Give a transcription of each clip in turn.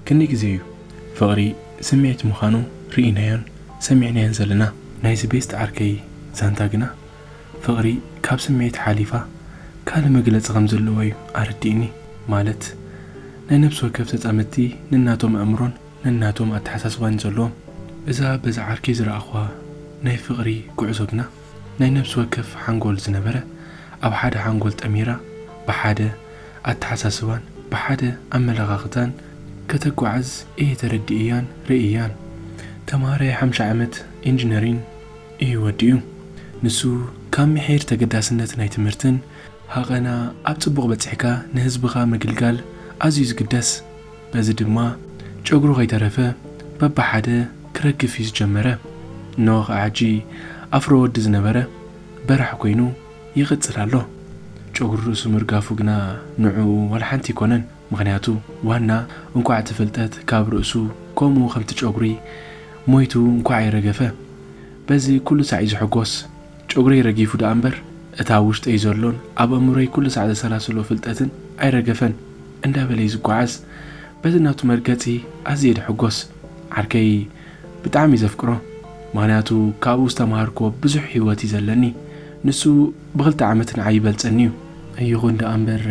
ክንደይ ግዜ እዩ ፍቕሪ ስምዒት ምዃኑ ርኢናዮን ሰሚዕናዮን ዘለና። ናይዚ ቤስት ዓርከይ ዛንታ ግና ፍቕሪ ካብ ስምዒት ሓሊፋ ካልእ መግለጺ ከም ዘለዎ እዩ ኣረዲእኒ። ማለት ናይ ነብሲ ወከፍ ተጻመድቲ ነናቶም ኣእምሮን ነናቶም ኣተሓሳስባን ዘለዎም። እዛ በዛ ዓርከይ ዝረኣኹዋ ናይ ፍቕሪ ጉዕዞ ግና ናይ ነብሲ ወከፍ ሓንጎል ዝነበረ ኣብ ሓደ ሓንጎል ጠሚራ ብሓደ ኣተሓሳስባን ብሓደ ኣመለኻኽታን ከተጓዓዝ እየ ተረዲእያን ርእያን። ተምሃራይ ሓምሻ ዓመት ኢንጂነሪን እዩ ወዲኡ። ንሱ ካብ ምሒር ተገዳስነት ናይ ትምህርትን ሃቐና ኣብ ጽቡቕ በጺሕካ ንህዝብኻ ምግልጋል ኣዝዩ ዝግደስ። በዚ ድማ ጨጉሩ ከይተረፈ በብሓደ ክረግፍ እዩ ዝጀመረ። እነሆ ኸዓ ሕጂ ኣፍሮ ወዲ ዝነበረ በራሕ ኮይኑ ይቕጽል ኣሎ። ጨጉሪ ርእሱ ምርጋፉ ግና ንዕኡ ዋላ ሓንቲ ኣይኮነን። ምኽንያቱ ዋና እንኳዕ እቲ ፍልጠት ካብ ርእሱ ከምኡ ከምቲ ጨጉሪ ሞይቱ እንኳዕ ኣይረገፈ። በዚ ኩሉ ሳዕ እዩ ዝሕጎስ። ጨጉረይ ረጊፉ ደኣ እምበር፣ እቲ ኣብ ውሽጠይ ዘሎን ኣብ ኣእምሮይ ኩሉ ሳዕ ዘሰላስሎ ፍልጠትን ኣይረገፈን እንዳበለ እዩ ዝጓዓዝ። በዚ ናቱ መርገጺ ኣዝየ ድሕጎስ። ዓርከይ ብጣዕሚ እዩ ዘፍቅሮ። ምኽንያቱ ካብኡ ዝተምሃርክዎ ብዙሕ ህይወት እዩ ዘለኒ። ንሱ ብኽልተ ዓመት ንዓይ ይበልጸኒ እዩ። ይኹን ደኣ እምበር፣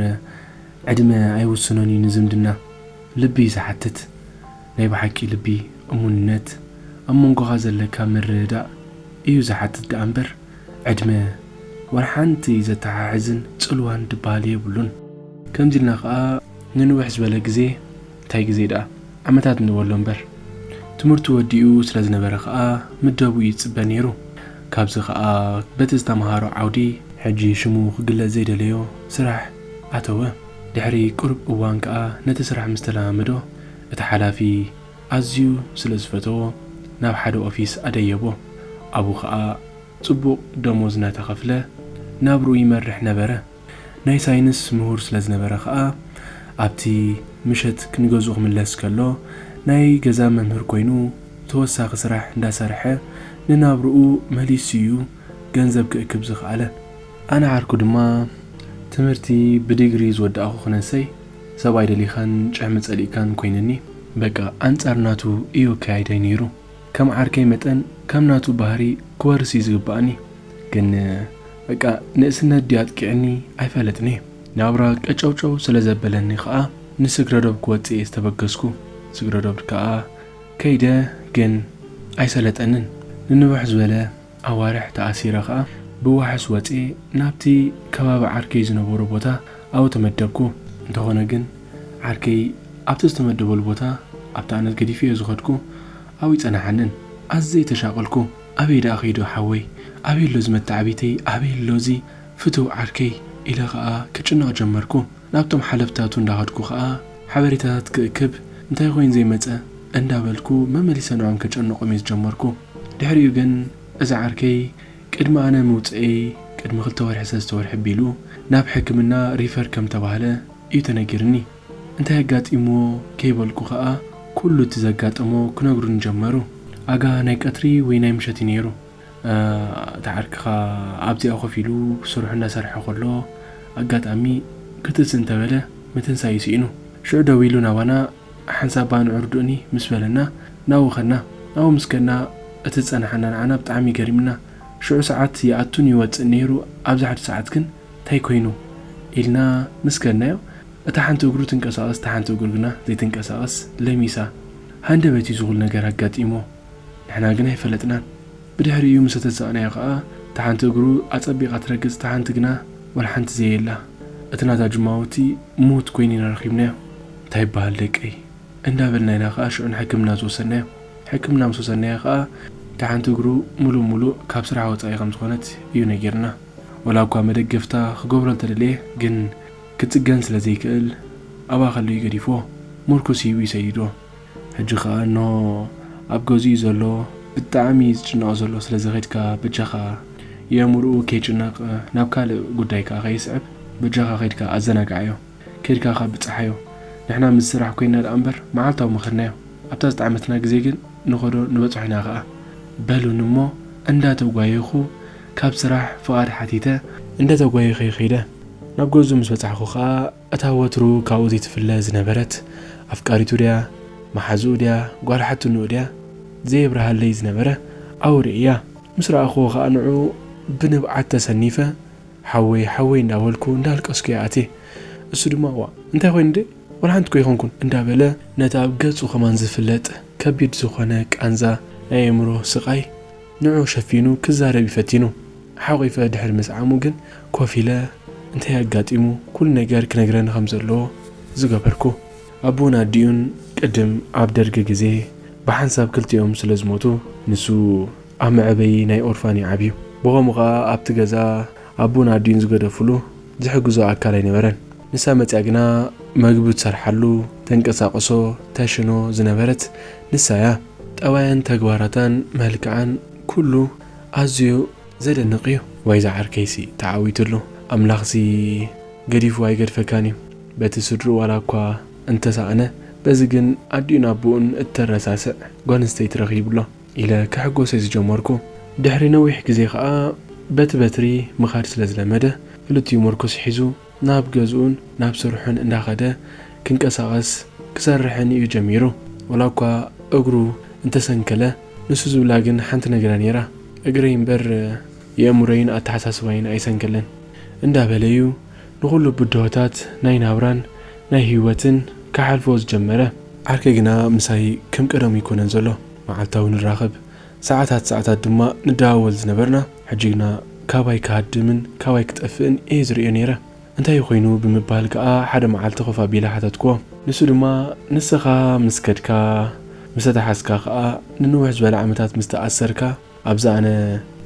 ዕድመ ኣይውስኖን እዩ ንዝምድና። ልቢ እዩ ዝሓትት። ናይ ብሓቂ ልቢ፣ እሙንነት፣ ኣብ መንጎኻ ዘለካ ምርድዳእ እዩ ዝሓትት ደኣ እምበር፣ ዕድመ ወላ ሓንቲ ዘተሓሕዝን ጽልዋን ድበሃል የብሉን። ከምዚ ኢልና ኸኣ ንንውሕ ዝበለ ግዜ፣ እንታይ ግዜ ደኣ፣ ዓመታት ንበሎ እምበር፣ ትምህርቱ ወዲኡ ስለ ዝነበረ ኸኣ ምደቡ እዩ ዝጽበ ነይሩ። ካብዚ ኸኣ በቲ ዝተምሃሮ ዓውዲ፣ ሕጂ ሽሙ ክግለጽ ዘይደለዮ ስራሕ ኣተወ። ድሕሪ ቁሩብ እዋን ከኣ ነቲ ስራሕ ምስ ተለማመዶ፣ እቲ ሓላፊ ኣዝዩ ስለ ዝፈተዎ፣ ናብ ሓደ ኦፊስ ኣደየቦ። ኣብኡ ኸኣ ጽቡቕ ደሞዝ እናተኸፍለ ናብርኡ ይመርሕ ነበረ። ናይ ሳይንስ ምሁር ስለ ዝነበረ ኸኣ፣ ኣብቲ ምሸት ንገዝኡ ክምለስ ከሎ፣ ናይ ገዛ መምህር ኮይኑ ተወሳኺ ስራሕ እንዳሰርሐ ንናብርኡ መሊሱ እዩ ገንዘብ ክእክብ ዝኸኣለ። ኣነ ዓርኩ ድማ ትምህርቲ ብዲግሪ ዝወዳእኹ ክነሰይ፣ ሰብኣይ ደሊኻን ጭሕሚ ጸሊእካን ኮይንኒ። በቃ ኣንጻር ናቱ እዩ ኣካያይዳይ ነይሩ። ከም ዓርከይ መጠን ከም ናቱ ባህሪ ክወርስ እዩ ዝግባኣኒ። ግን በቃ ንእስነት ድዩ ኣጥቂዕኒ ኣይፈለጥን እየ። ናብራ ቀጨውጨው ስለ ዘበለኒ ኸኣ ንስግረዶብ ክወጽእ እየ ዝተበገስኩ። ስግረዶብ ከኣ ከይደ፣ ግን ኣይሰለጠንን። ንንውሕ ዝበለ ኣዋርሕ ተኣሲረ ኸኣ ብዋሕስ ወጽኤ ናብቲ ከባቢ ዓርከይ ዝነበሮ ቦታ ኣብኡ ተመደብኩ። እንተኾነ ግን ዓርከይ ኣብቲ ዝተመደበሉ ቦታ ኣብቲ ኣነት ገዲፈዮ ዝኸድኩ ኣብኡ ኣይጸናሓንን። ኣዝየ ተሻቐልኩ። ኣበይ ደኣ ከይዱ ሓወይ? ኣበይ ኣሎ እዚ መተዓቢተይ? ኣበይ ኣሎ እዚ ፍቱው ዓርከይ? ኢለ ኸኣ ክጭነቕ ጀመርኩ። ናብቶም ሓለፍታቱ እንዳኸድኩ ኸኣ ሓበሬታታት ክእክብ፣ እንታይ ኮይኑ ዘይመጸ እንዳበልኩ መመሊሰ ንዕኦም ከጨንቖም እየ ዝጀመርኩ። ድሕሪኡ ግን እዚ ዓርከይ ቅድሚ ኣነ ምውጽኤይ ቅድሚ ክልተ ወርሒ ሰለስተ ወርሒ ኣቢሉ ናብ ሕክምና ሪፈር ከም ተባህለ እዩ ተነጊርኒ። እንታይ ኣጋጢምዎ ከይበልኩ ኸኣ ኩሉ እቲ ዘጋጠሞ ክነግሩኒ ጀመሩ። ኣጋ ናይ ቀትሪ ወይ ናይ ምሸት እዩ ነይሩ። እ፣ እቲ ዓርክኻ ኣብዚኣ ኮፍ ኢሉ ስርሑ እናሰርሐ ከሎ ኣጋጣሚ ክትስ እንተበለ ምትንሳይ ስኢኑ። ሽዑ ደዊሉ ናባና ሓንሳብ ባንዑ ርድኡኒ ምስ በለና ናብኡ ኸድና። ናብኡ ምስ ከድና እቲ ዝጸናሓና ንዓና ብጣዕሚ ገሪምና። ሽዑ ሰዓት ይኣቱን ይወጽእን ነይሩ፣ ኣብዚ ሓዲ ሰዓት ግን እንታይ ኮይኑ ኢልና ምስ ከድናዮ እታ ሓንቲ እግሩ ትንቀሳቐስ፣ እታ ሓንቲ እግሩ ግና ዘይትንቀሳቐስ ለሚሳ። ሃንደበት እዩ ዝኹሉ ነገር ኣጋጢሞ። ንሕና ግን ኣይፈለጥናን። ብድሕሪኡ ምስ ተሳእናዮ ኸኣ፣ እታ ሓንቲ እግሩ ኣጸቢቓ ትረግጽ፣ እታ ሓንቲ ግና ወላ ሓንቲ ዘየላ። እቲ ናታ ጅማውቲ ምዉት ኮይኑ ኢና ረኺብናዮ። እንታይ ይበሃል ደቀይ? እንዳበልና ኢና ኸኣ ሽዑ ንሕክምና ዝወሰድናዮ። ሕክምና ምስ ወሰድናዮ ኸኣ፣ እታ ሓንቲ እግሩ ምሉእ ምሉእ ካብ ስራሕ ወጻኢ ከም ዝኾነት እዩ ነጊርና። ወላ እኳ መደገፍታ ክገብሮ እንተደለየ፣ ግን ክጽገን ስለ ዘይክእል፣ ኣብኣ ከሎ እዩ ገዲፍዎ። ምርኩስ ሂቡ እዩ ሰዲድዎ። ሕጂ ኸኣ እንሆ ኣብ ገዝኡ ዘሎ፣ ብጣዕሚ ዝጭነቕ ዘሎ። ስለዚ ኸድካ በጃኻ የእምርኡ ከይጭነቕ፣ ናብ ካልእ ጉዳይ ከኣ ከይስዕብ በጃኻ ኸድካ ኣዘናግዓዮ። ከድካ ካብ ብጽሓዮ። ንሕና ምስ ስራሕ ኮይና ደኣ እምበር መዓልታዊ ምኸድናዮ። ኣብታ ዝጠዓመትና ግዜ ግን ንኸዶ ንበጽሖ ኢና ኸኣ። በሉኒ እሞ እንዳተጓየኹ ካብ ስራሕ ፍቓድ ሓቲተ እንዳተጓየኹ እየ ኸይደ። ናብ ገዝኡ ምስ በጻሕኩ ኸኣ እታ ወትሩ ካብኡ ዘይትፍለ ዝነበረት ኣፍቃሪቱ ድያ መሓዝኡ ድያ ጓል ሓትንኡ ድያ ዘየብርሃለይ ዝነበረ ኣብኡ ርእያ። ምስ ረኣኽዎ ኸኣ ንዕኡ ብንብዓት ተሰኒፈ፣ "ሓወይ፣ ሓወይ" እንዳበልኩ እንዳልቀስኩ እየ ኣትየ። እሱ ድማ፣ "ዋእ፣ እንታይ ኮይኑ እንዴ? ዋላ ሓንቲ እኮ ኣይኮንኩን" እንዳበለ ነቲ ኣብ ገጹ ከማን ዝፍለጥ ከቢድ ዝኾነ ቃንዛ ናይ ኣእምሮ ስቓይ ንዑ ሸፊኑ ክዛረብ እዩ ፈቲኑ። ሓቒፈ ድሕሪ ምስዓሙ ግን ኮፍ ኢለ እንታይ ኣጋጢሙ ኩሉ ነገር ክነግረኒ ከም ዘለዎ ዝገበርኩ። ኣቦን ኣዲኡን ቅድም ኣብ ደርጊ ግዜ ብሓንሳብ ክልቲኦም ስለ ዝሞቱ፣ ንሱ ኣብ መዕበዪ ናይ ኦርፋን እዩ ዓብዩ። ብኸምኡ ኸኣ ኣብቲ ገዛ ኣቦን ኣዲኡን ዝገደፉሉ ዝሕግዞ ኣካል ኣይነበረን። ንሳ መጺኣ ግና መግቢ ትሰርሓሉ፣ ተንቀሳቕሶ፣ ተሽኖ ዝነበረት ንሳ እያ። ጠባያን ተግባራታን መልክዓን ኩሉ ኣዝዩ ዘደንቕ እዩ። ዋይ ዝዓርከይሲ ተዓዊትሉ፣ ኣምላኽሲ ገዲፉ ኣይገድፈካን እዩ። በቲ ስድርኡ ዋላ እኳ እንተሳእነ፣ በዚ ግን ኣዲኡን ኣቦኡን እተረሳስዕ ጓል ኣንስተይቲ ረኺቡሎ ኢለ ክሕጎስ እየ ዝጀመርኩ። ድሕሪ ነዊሕ ግዜ ኸኣ በቲ በትሪ ምኻድ ስለ ዝለመደ፣ ክልቲኡ መርኮስ ሒዙ ናብ ገዝኡን ናብ ስርሑን እንዳኸደ ክንቀሳቐስ ክሰርሕን እዩ ጀሚሩ። ወላ እኳ እግሩ እንተሰንከለ፣ ንሱ ዝብላ ግን ሓንቲ ነግራ ነይራ። "እግረይ እምበር የእምሮይን ኣተሓሳስባይን ኣይሰንከለን" እንዳበለ እዩ ንኹሉ ብድሆታት ናይ ናብራን ናይ ህይወትን ክሓልፎ ዝጀመረ። ዓርከይ ግና ምሳይ ከም ቀደሙ ኣይኮነን ዘሎ። መዓልታዊ ንራኸብ፣ ሰዓታት ሰዓታት ድማ ንደዋወል ዝነበርና። ሕጂ ግና ካባይ ክሃድምን ካባይ ክጠፍእን እየ ዝርእዮ ነይረ። "እንታይ ኮይኑ?" ብምባል ከኣ ሓደ መዓልቲ ኮፍ ኣቢለ ሓተትክዎ። ንሱ ድማ፣ "ንስኻ ምስ ከድካ፣ ምስ ተታሓዝካ ከኣ፣ ንንውሕ ዝበለ ዓመታት ምስ ተኣሰርካ፣ ኣብዛ ኣነ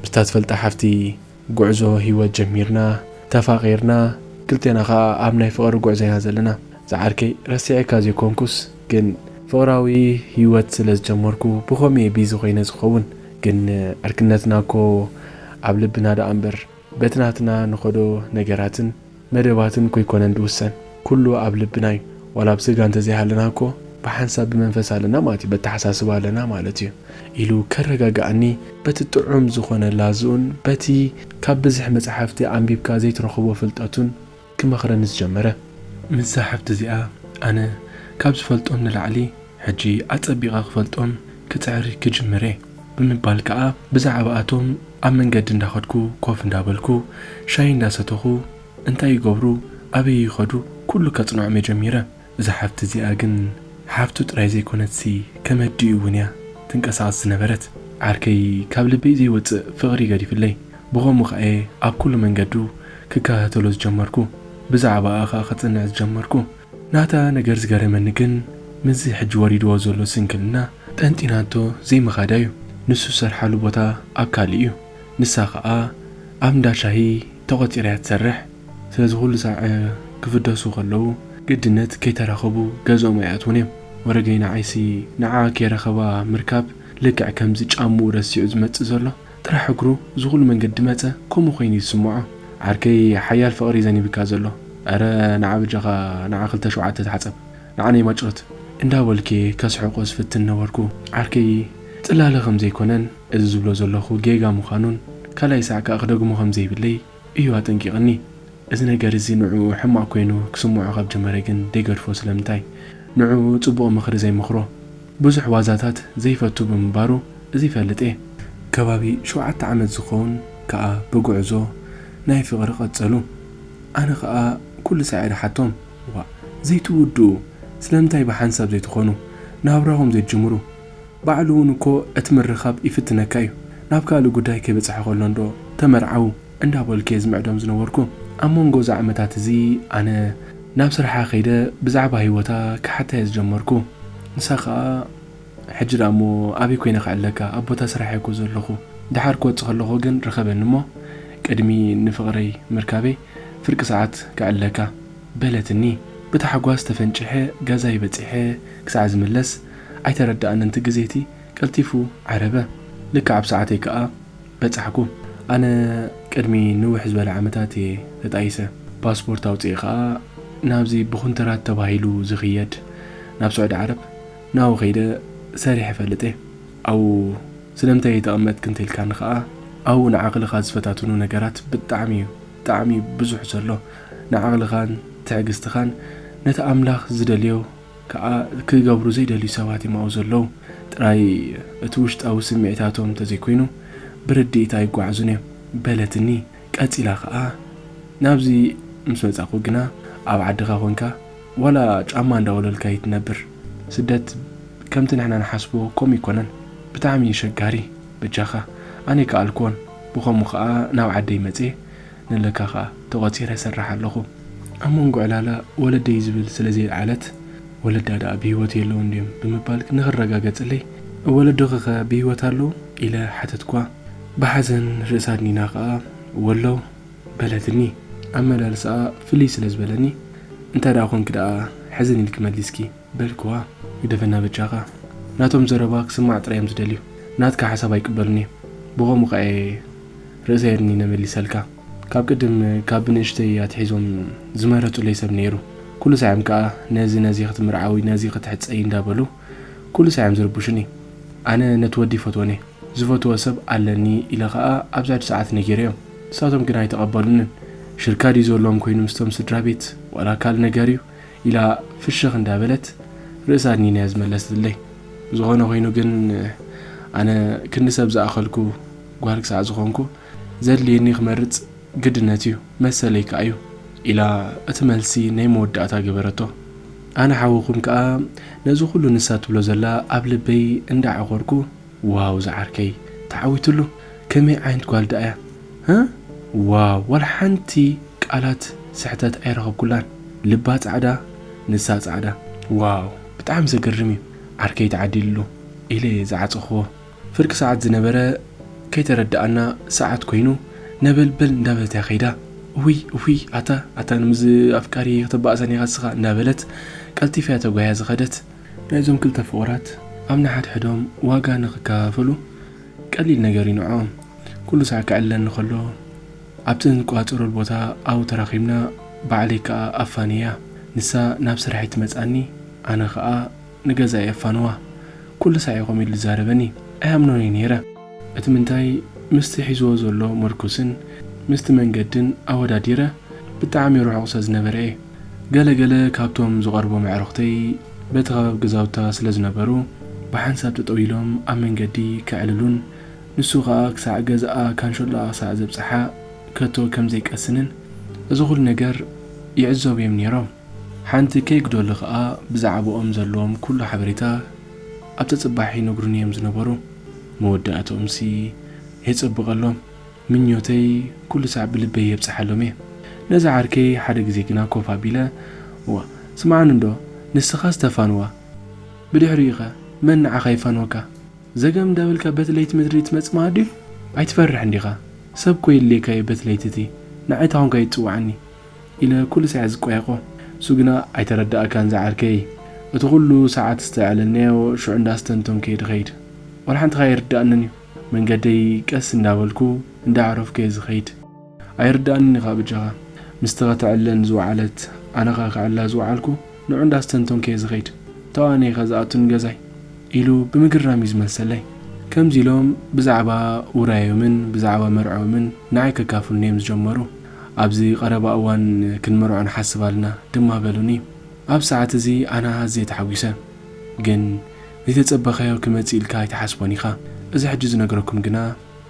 ምስታ ትፈልጣ ሓፍቲ ጉዕዞ ህይወት ጀሚርና፣ ተፋቒርና፣ ክልቴና ከኣ ኣብ ናይ ፍቕሪ ጉዕዞ ኢና ዘለና። ዝዓርከይ፣ ረሲዐካ ዘይኮንኩስ፣ ግን ፍቕራዊ ህይወት ስለ ዝጀመርኩ፣ ብኸምኡ እየ ቢዚ ኮይነ ዝኸውን። ግን ዕርክነትና እኮ ኣብ ልብና ደኣ እምበር፣ በቲ ናትና ንኸዶ ነገራትን መደባትን ኮይኮነን ዝውሰን። ኩሉ ኣብ ልብና እዩ። ዋላ ኣብ ስጋ እንተዘይሃለና እኮ፣ ብሓንሳብ ብመንፈስ ኣለና ማለት እዩ፣ በተሓሳስባ ኣለና ማለት እዩ" ኢሉ ከረጋግኣኒ በቲ ጥዑም ዝኾነ ላዝኡን በቲ ካብ ብዝሒ መጻሕፍቲ ኣንቢብካ ዘይትረኽቦ ፍልጠቱን ክመኽረኒ ዝጀመረ። ምስዛ ሓፍቲ እዚኣ ኣነ ካብ ዝፈልጦም ንላዕሊ ሕጂ ኣጸቢቐ ክፈልጦም ክጽዕር ክጅምር እየ ብምባል ከኣ ብዛዕባኣቶም ኣብ መንገዲ እንዳኸድኩ ኮፍ እንዳበልኩ ሻሂ እንዳሰተኹ እንታይ ይገብሩ ኣበይ ይኸዱ ኩሉ ከጽንዖም እየ ጀሚረ። እዛ ሓፍቲ እዚኣ ግን ሓፍቱ ጥራይ ዘይኮነትሲ ከም ኣዲኡ እውን እያ ትንቀሳቐስ ዝነበረት። ዓርከይ ካብ ልበይ ዘይወጽእ ፍቕሪ ገዲፍለይ። ብኸምኡ ኸኣ እየ ኣብ ኩሉ መንገዱ ክከታተሎ ዝጀመርኩ። ብዛዕባኣ ኸኣ ከጽንዕ ዝጀመርኩ። ናታ ነገር ዝገረመኒ ግን ምስዚ ሕጂ ወሪድዎ ዘሎ ስንክልና ጠንጢናቶ ዘይምኻዳ እዩ። ንሱ ዝሰርሓሉ ቦታ ኣብ ካልእ እዩ። ንሳ ኸኣ ኣብ እንዳ ሻሂ ተቖጺራ እያ ትሰርሕ። ስለዚ ኩሉ ሳዕ ክፍደሱ ከለዉ ግድነት ከይተራኸቡ ገዝኦም ኣይኣትዉን እዮም። ወረገይ ንዓይሲ ንዓ ከይረኸባ ምርካብ ልክዕ ከምዚ ጫምኡ ረሲዑ ዝመጽእ ዘሎ ጥራሕ እግሩ እዚ ኩሉ መንገዲ መጸ ከምኡ ኮይኑ እዩ ዝስምዖ። ዓርከይ ሓያል ፍቕሪ እዩ ዘኒብካ ዘሎ። ኣረ ንዓ በጃኻ ንዓ ክልተ ሸውዓተ ተሓጸብ። ንዓ ናይ ማጭሎት እንዳበልኩ ከስሕቆ ዝፍትን ነበርኩ። ዓርከይ ጽላለ ከም ዘይኮነን እዚ ዝብሎ ዘለኹ ጌጋ ምዃኑን ካልኣይ ሳዕ ከኣ ክደግሞ ከም ዘይብለይ እዩ ኣጠንቂቕኒ። እዚ ነገር እዚ ንዕኡ ሕማቕ ኮይኑ ክስምዖ ካብ ጀመረ ግን ደይገድፎ። ስለምንታይ? ንዕኡ ጽቡቕ ምኽሪ ዘይመኽሮ፣ ብዙሕ ዋዛታት ዘይፈቱ ብምንባሩ እዚ ይፈልጥ እየ። ከባቢ ሸውዓተ ዓመት ዝኸውን ከኣ ብጉዕዞ ናይ ፍቕሪ ቀጸሉ። ኣነ ከኣ ኩሉ ሳዕ እየ ድሓቶም፣ "ዋእ፣ ዘይትውድኡ፣ ስለምንታይ ብሓንሳብ ዘይትኾኑ? ናብራኹም ዘይትጅምሩ?" ባዕሉ እውን እኮ እቲ ምርኻብ ይፍትነካ እዩ። ናብ ካልእ ጉዳይ ከይበጽሐ ከሎ እንዶ ተመርዓዉ እንዳበልኩ እየ ዝምዕዶም ዝነበርኩ። ኣብ መንጎ እዚ ዓመታት እዚ ኣነ ናብ ስራሓ ከይደ ብዛዕባ ህይወታ ክሓታ እየ ዝጀመርኩ። ንሳ ኸኣ፣ "ሕጂ ደኣ እሞ ኣበይ ኮይነ ክዕለካ? ኣብ ቦታ ስራሕ እየ እኮ ዘለኹ። ደሓር ክወጽእ ከለኹ ግን ርኸበኒ እሞ ቅድሚ ንፍቕረይ ምርካበይ ፍርቂ ሰዓት ክዕለካ" በለትኒ። ብታሕጓስ ተፈንጪሐ ገዛይ በጺሐ ክሳዕ ዝምለስ ኣይተረድኣንን እቲ ግዜ እቲ ቀልጢፉ ዓረበ። ልክዕ ኣብ ሰዓተይ ከኣ በጻሕኩ። ኣነ ቅድሚ ንውሕ ዝበለ ዓመታት እየ ተጣይሰ። ፓስፖርት ኣውጽኤ ከኣ ናብዚ ብኹንትራት ተባሂሉ ዝኽየድ ናብ ስዑዲ ዓረብ ናብኡ ከይደ ሰሪሐ እፈልጥ እየ። ኣብኡ ስለምንታይ ኣይተቐመጥክን እንተኢልካኒ ከኣ ኣብኡ ንዓቕልኻ ዝፈታትኑ ነገራት ብጣዕሚ እዩ፣ ብጣዕሚ ብዙሕ ዘሎ። ንዓቕልኻን ትዕግስትኻን ነቲ ኣምላኽ ዝደልዮ ከዓ ክገብሩ ዘይደልዩ ሰባት እዮም ኣብኡ ዘለዉ። ጥራይ እቲ ውሽጣዊ ስምዒታቶም እንተዘይኮይኑ ብርድኢት ኣይጓዓዙን እዮም በለትኒ። ቀጺላ ከዓ ናብዚ ምስ መጻኹ ግና ኣብ ዓድኻ ኮንካ ዋላ ጫማ እንዳወለልካ ይትነብር። ስደት ከምቲ ንሕና ንሓስቦ ከምኡ ይኮነን። ብጣዕሚ እዩ ሸጋሪ። በጃኻ ኣነ ከኣልኩዎን ብኸምኡ ከዓ ናብ ዓደይ መጽየ ንለካ ከዓ ተቖጺረ እሰርሕ ኣለኹ። ኣብ መንጎ ዕላላ ወለደይ ዝብል ስለ ዘይለዓለት ወለዳ ደኣ ብህይወት የለውን ድዮም ብምባል ንኽረጋገጽለይ ወለዶኺኸ ብህይወት ኣለዉ ኢለ ሓተትኳ። ብሓዘን ርእሳ ኣድኒና ከዓ ወለው በለትኒ። ኣመላልሳኣ ፍልይ ስለ ዝበለኒ እንተ ደኣ ኮንኪ ደኣ ሕዝን ኢልኪ መሊስኪ በልክዋ። ግደፈና በጃኻ። ናቶም ዘረባ ክስማዕ ጥራይ እዮም ዝደልዩ። ናትካ ሓሳብ ኣይቅበሉን እዮም። ብኸምኡ ከኣ እየ ርእሰይ ኣድኒነ መሊሰልካ። ካብ ቅድም ካብ ብንእሽተይ ኣትሒዞም ዝመረጹለይ ሰብ ነይሩ። ኩሉ ሳዕ እዮም ከኣ ነዚ ነዚ ክትምርዓዊ ነዚ ክትሕጸይ እንዳበሉ ኩሉ ሳዕ እዮም ዝርብሹኒ። ኣነ ነቲ ወዲ ይፈትዎን እየ። ዝፈትዎ ሰብ ኣለኒ ኢለ ከኣ ኣብዚ ሕጂ ሰዓት ነጊረዮም። ንሳቶም ግን ኣይተቐበሉንን። ሽርካ ድዩ ዘለዎም ኮይኑ ምስቶም ስድራ ቤት ዋላ ካልእ ነገር እዩ ኢላ ፍሽኽ እንዳበለት ርእሳ ኣድኒና እያ ዝመለሰትለይ። ዝኾነ ኮይኑ ግን ኣነ ክንዲ ሰብ ዝኣኸልኩ ጓል ክሳዕ ዝኾንኩ ዘድልየኒ ክመርጽ ግድነት እዩ መሰለይ ከኣ እዩ ኢላ እቲ መልሲ ናይ መወዳእታ ገበረቶ። ኣነ ሓውኹም ከኣ ነዚ ኩሉ ንሳ ትብሎ ዘላ ኣብ ልበይ እንዳዓኾርኩ ዋው ዝዓርከይ ተዓዊትሉ ከመይ ዓይነት ጓል ደኣ እያ ህ ዋው ዋላ ሓንቲ ቃላት ስሕተት ኣይረኸብኩላን። ልባ ጻዕዳ ንሳ ጻዕዳ። ዋው ብጣዕሚ ዘገርም እዩ ዓርከይ ተዓዲልሉ ኢለ ዝዓጸኽዎ። ፍርቂ ሰዓት ዝነበረ ከይተረድኣና ሰዓት ኮይኑ ነበልበል እንዳበለት እያ ከይዳ። እውይ እውይ ኣታ ኣታ ንምዚ ኣፍቃሪ ከተባእሰኒ ኢኻ ንስኻ እንዳበለት ቀልጢፋ እያ ተጓያ ዝኸደት። ናይዞም ክልተ ፍቑራት ኣብ ንሓድሕዶም ዋጋ ንኽከፋፈሉ ቀሊል ነገር እዩ ንዕኦም። ኩሉ ሳዕ ክዕለኒ ከሎ ኣብቲ እንቋጸረሉ ቦታ ኣብኡ ተራኺብና ባዕለይ ከኣ ኣፋንየያ። ንሳ ናብ ስርሐይ ትመጽኣኒ ኣነ ኸኣ ንገዛኢ የፋንዋ። ኩሉ ሳዕ እዩ ከምኡ ኢሉ ዝዛረበኒ። ኣይኣምኖን እየ ነይረ። እቲ ምንታይ ምስቲ ሒዝዎ ዘሎ መርኩስን ምስቲ መንገድን ኣወዳዲረ ብጣዕሚ ርሑቕ ስለ ዝነበረ እየ። ገለ ገለ ካብቶም ዝቐርቦም ኣዕሩኽተይ በቲ ከባቢ ገዛውታ ስለ ዝነበሩ ብሓንሳብ ጠጠው ኢሎም ኣብ መንገዲ ከዕልሉን ንሱ ኸኣ ክሳዕ ገዛኣ ካንሸሎኣ ክሳዕ ዘብጽሓ ከቶ ከም ዘይቀስንን እዚ ኩሉ ነገር ይዕዘቡ እዮም ነይሮም። ሓንቲ ከይጉደሉ ኸኣ ብዛዕባኦም ዘለዎም ኩሉ ሓበሬታ ኣብቲ ጽባሕ ይነግሩኒ እዮም ዝነበሩ። መወዳእትኦምሲ የጸብቐሎም። ምኞተይ ኩሉ ሳዕ ብልበይ የብጽሓሎም እየ። ነዛ ዓርከይ ሓደ ግዜ ግና ኮፍ ኣቢለ፣ እዋ፣ ስምዓኒ እንዶ፣ ንስኻስ ተፋንዋ። ብድሕሪኡኸ መን ንዓኻ ይፋንወካ? ዘገም እንዳበልካ በቲ ለይቲ ምድሪ ትመጽእ መዓት ድዩ? ኣይትፈርሕ እንዲኻ? ሰብ እኮ የድልየካ እዩ በቲ ለይቲ እቲ። ንዓይ እንታይ ኮንካ እዩ ትጽውዓኒ? ኢለ ኩሉ ሳዕ ዝቆየቆ። እሱ ግና ኣይተረዳእካን ዝዓርከይ። እቲ ኩሉ ሰዓት ዝተዕለልናዮ ሽዑ እንዳስተንተንኩ እየ ድኸይድ። ዋላ ሓንቲ ከኣ ኣይርድኣንን እዩ። መንገደይ ቀስ እንዳበልኩ እንዳዕረፍኩ እየ ዝኸይድ። ኣይርድኣንን ኢኻ በጃኻ። ምስቲ ከተዕልለን ዝወዓለት ኣነ ኸኣ ከዕልላ ዝወዓልኩ ንዑ እንዳስተንተንኩ እየ ዝኸይድ። ተዋኒ ኢኻ ዝኣቱ ንገዛይ። ኢሉ ብምግራም እዩ ዝመልሰለይ። ከምዚ ኢሎም ብዛዕባ ውራዮምን ብዛዕባ መርዕኦምን ንዓይ ከካፍሉኒ እዮም ዝጀመሩ። ኣብዚ ቀረባ እዋን ክንምርዖ ንሓስብ ኣለና ድማ በሉኒ። ኣብ ሰዓት እዚ ኣነ ኣዝየ ተሓጒሰ። ግን ዘይተጸበኻዮ ክመጽእ ኢልካ ኣይትሓስቦን ኢኻ። እዚ ሕጂ ዝነግረኩም ግና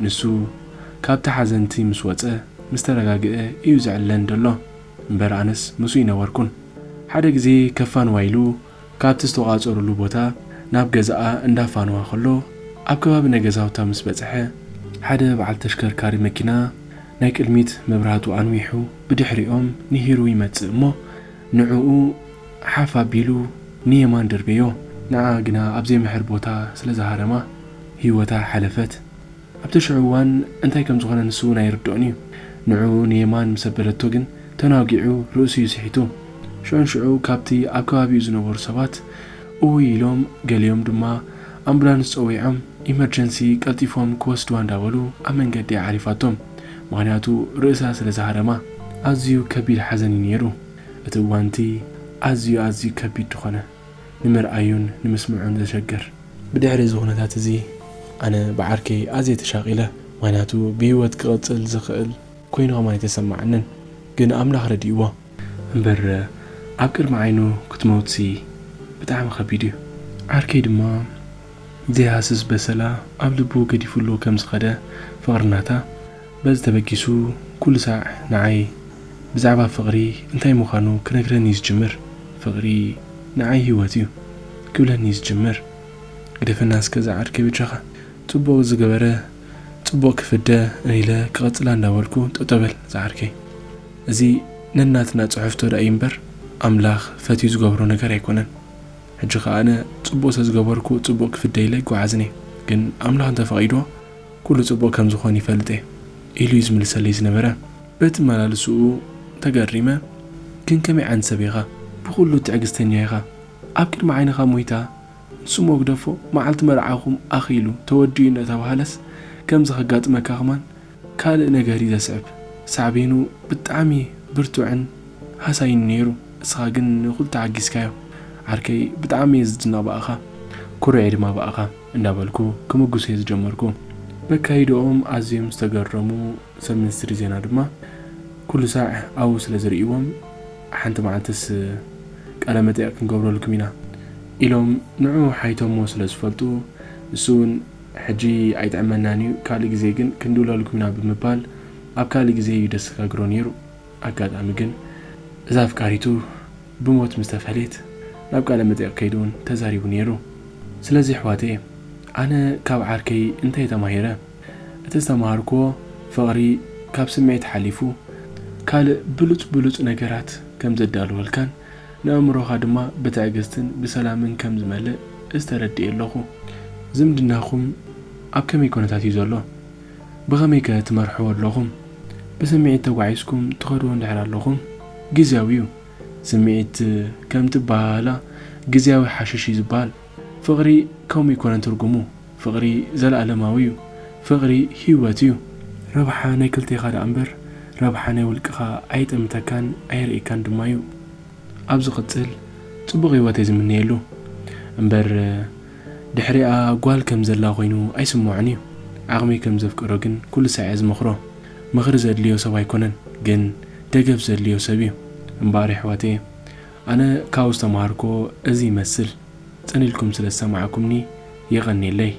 ንሱ ካብቲ ሓዘንቲ ምስ ወጸ ምስ ተረጋግአ እዩ ዝዕለን ዘሎ። እምበር ኣነስ ምስኡ ኣይነበርኩን። ሓደ ግዜ ከፋንዋ ኢሉ ካብቲ ዝተቋጸሩሉ ቦታ ናብ ገዛኣ እንዳፋንዋ ከሎ ኣብ ከባቢ ናይ ገዛውታ ምስ በጽሐ ሓደ በዓል ተሽከርካሪ መኪና ናይ ቅድሚት መብራህቱ ኣንዊሑ ብድሕሪኦም ንሂሩ ይመጽእ እሞ ንዕኡ ሓፍ ኣቢሉ ንየማን ደርበዮ። ንዓ ግና ኣብ ዘይምሕር ቦታ ስለ ዝሃረማ ህይወታ ሓለፈት። ኣብቲ ሽዑ እዋን እንታይ ከም ዝኾነ ንሱ እውን ኣይርድኦን እዩ። ንዕኡ ንየማን ምስ ኣበለቶ ግን ተናጒዑ ርእሱ እዩ ስሒቱ። ሽዑን ሽዑ ካብቲ ኣብ ከባቢኡ ዝነበሩ ሰባት እውይ ኢሎም፣ ገሊኦም ድማ ኣምቡላንስ ጸዊዖም ኢመርጀንሲ ቀልጢፎም ክወስድዋ እንዳበሉ ኣብ መንገዲ ኣዕሪፋቶም። ምኽንያቱ ርእሳ ስለ ዝሃረማ። ኣዝዩ ከቢድ ሓዘን እዩ ነይሩ። እቲ እዋንቲ ኣዝዩ ኣዝዩ ከቢድ ዝኾነ፣ ንምርኣዩን ንምስምዑን ዘሸግር። ብድሕሪ እዚ ኩነታት እዚ ኣነ ብዓርከይ ኣዝየ ተሻቒለ። ምኽንያቱ ብህይወት ክቕጽል ዝኽእል ኮይኑ ከማን ኣይተሰማዓንን። ግን ኣምላኽ ረዲእዎ። እምበር ኣብ ቅድሚ ዓይኑ ክትመውትሲ ብጣዕሚ ከቢድ እዩ። ዓርከይ ድማ ዘይሃስስ በሰላ ኣብ ልቡ ገዲፉሉ ከም ዝኸደ ፍቕሪ ናታ፣ በዚ ተበጊሱ ኩሉ ሳዕ ንዓይ ብዛዕባ ፍቕሪ እንታይ ምዃኑ ክነግረኒ እዩ ዝጅምር። ፍቕሪ ንዓይ ህይወት እዩ ክብለኒ እዩ ዝጅምር። ግደፈና እስከ እዛ ዓርከይ በጃኻ። ጽቡቕ ዝገበረ ጽቡቕ ክፍደ ኢለ ክቐጽላ እንዳበልኩ፣ ጠጠው በል ዝዓርከይ። እዚ ነናትና ጽሑፍቶ ደኣ እዩ እምበር፣ ኣምላኽ ፈትዩ ዝገብሮ ነገር ኣይኮነን። ሕጂ ከኣ ኣነ ጽቡቕ ስለ ዝገበርኩ ጽቡቕ ክፍደ ኢለ ይጓዓዝን እየ። ግን ኣምላኽ እንተፈቒድዎ ኩሉ ጽቡቕ ከም ዝኾን ይፈልጥ እየ ኢሉ እዩ ዝምልሰለይ ዝነበረ። በቲ መላልስኡ ተገሪመ፣ ግን ከመይ ዓይነት ሰብ ኢኻ? ብኹሉ ትዕግስተኛ ኢኻ። ኣብ ቅድሚ ዓይንኻ ሞይታ ንስሞ ግደፎ፣ መዓልቲ መርዓኹም ኣኺሉ ተወዲኡ እንዳተባህለስ ከምዚ ከጋጥመካ ከማን ካልእ ነገር እዩ ዘስዕብ። ሳዕቤኑ ብጣዕሚ ብርቱዕን ሃሳይን ነይሩ። እስኻ ግን ንኹሉ ተዓጊስካዮ። ዓርከይ ብጣዕሚ እየ ዝድነቕ ብኣኻ። ኩሩዕ እየ ድማ ብኣኻ እንዳበልኩ ክምጉስ እየ ዝጀመርኩ። በካይድኦም ኣዝዮም ዝተገረሙ ሰብ ሚኒስትሪ ዜና ድማ ኩሉ ሳዕ ኣብኡ ስለ ዝርእይዎም፣ ሓንቲ መዓልትስ ቃለ መጠይቕ ክንገብረልኩም ኢና ኢሎም ንዑ ሓይቶሞ ስለ ዝፈልጡ፣ ንሱ እውን ሕጂ ኣይጥዕመናን እዩ፣ ካልእ ግዜ ግን ክንድውለልኩም ኢና ብምባል ኣብ ካልእ ግዜ እዩ ደሰጋግሮ ነይሩ። ኣጋጣሚ ግን እዛ ኣፍቃሪቱ ብሞት ምስ ተፈልየት ናብ ቃለ መጠይቕ ከይዱ እውን ተዛሪቡ ነይሩ። ስለዚ ኣሕዋተየ፣ ኣነ ካብ ዓርከይ እንታይ ተማሂረ? እቲ ዝተማሃርኩዎ ፍቕሪ ካብ ስምዒት ሓሊፉ ካልእ ብሉጽ ብሉጽ ነገራት ከም ዘዳልወልካን ንኣእምሮኻ ድማ ብትዕግስትን ብሰላምን ከም ዝመልእ ዝተረድኤ ኣለኹ። ዝምድናኹም ኣብ ከመይ ኩነታት እዩ ዘሎ? ብኸመይ ከ ትመርሕዎ ኣለኹም? ብስምዒት ተጓዒዝኩም ትኸድዎ እንድሕር ኣለኹም ግዝያዊ እዩ። ስምዒት ከምቲ ኣበሃህላ ግዝያዊ ሓሽሽ እዩ ዝበሃል። ፍቕሪ ከምኡ ኣይኮነን ትርጉሙ። ፍቕሪ ዘለኣለማዊ እዩ። ፍቕሪ ህይወት እዩ። ረብሓ ናይ ክልቴኻ ደኣ እምበር ረብሓ ናይ ውልቅኻ ኣየጠምተካን ኣየርእየካን ድማ እዩ። ኣብ ዝቕጽል ጽቡቕ ህይወት እየ ዝምነየሉ። እምበር ድሕሪኣ ጓል ከም ዘላ ኮይኑ ኣይስምዖን እዩ። ዓቕመይ ከም ዘፍቅሮ ግን ኩሉ ሳዕ እየ ዝመኽሮ። ምኽሪ ዘድልዮ ሰብ ኣይኮነን፣ ግን ደገፍ ዘድልዮ ሰብ እዩ። እምበኣር ኣሕዋተየ፣ ኣነ ካብኡ ዝተምሃርኩዎ እዚ ይመስል። ጽን ኢልኩም ስለ ዝሰማዕኩምኒ የቐንየለይ።